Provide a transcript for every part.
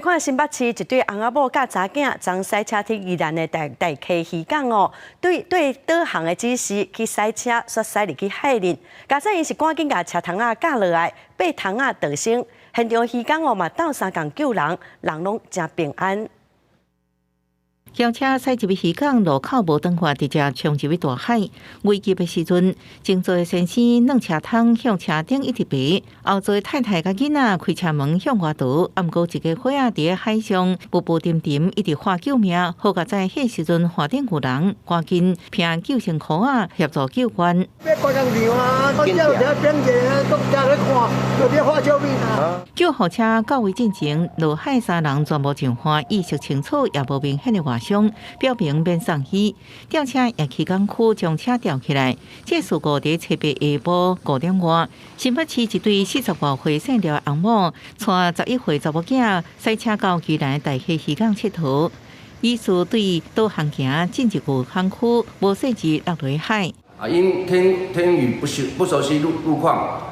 看新北市一對翁仔某佮查囝，昨駛車去宜蘭的大溪漁港哦，對對導航的指示去駛車，煞駛入去海裡。駕駛𪜶是趕緊共車窗仔鉸落來，爬窗仔逃生。現場漁工哦嘛鬥相共救人，人攏誠平安。轎車駛入去漁港路口無長遠，直接衝入去大海。危急的時陣，前座的先生轉車窗向車頂一直爬，後座的太太佮囡仔開車門向外逃。啊，毋過一家伙仔佇咧海上浮浮沉沉，一直喊救命。好佳哉，彼時陣岸頂有人，趕緊聘救生箍仔協助救援。啊，救護車到位進前，落海三人全部上岸，意識清楚，也無明顯的外傷，表明免送醫。吊車也去港區將車吊起來。這事故佇初八下晡5點外，新北市一對40外歲姓廖的翁某，帶11歲查某囝駛車到宜蘭大溪漁港𨑨迌，疑似對導航行進入誤區，無細緻落入海。啊，因天雨不熟悉路況，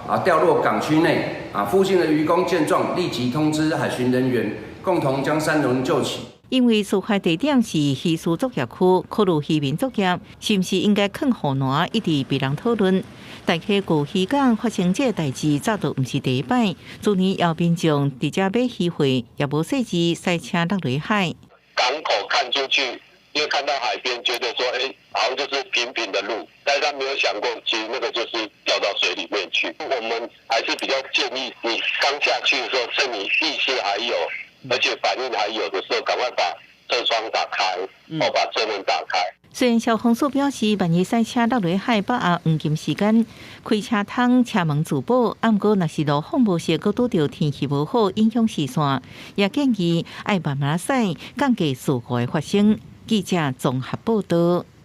啊，掉落港區內，啊，附近的漁工見狀，立即通知海巡人員，共同將三人救起。因為事發地點是漁事作業區，考慮漁民作業，是毋是應該囥護欄，一直被人討論。大溪舊漁港發生這個代誌，早都毋是第一擺。去年有民眾佇遮買魚貨，也無細緻駛車落入海。港口看出去，因為看到海邊，覺得說，欸，好像就是平平的路，但是他沒有想過，其實那個就是掉到水裡面去。我們還是比較建議你剛下去的時候，趁你意識還有，而且反應還有的時候，趕快把車窗打開，或把車門打開。雖然消防署表示，萬一駛車落入海，把握黃金時間，開車窗、車門自保。啊，毋過若是路況無熟，閣拄著天氣無好，影響視線，也建議愛慢慢駛，降低事故的發生。記者綜合報道。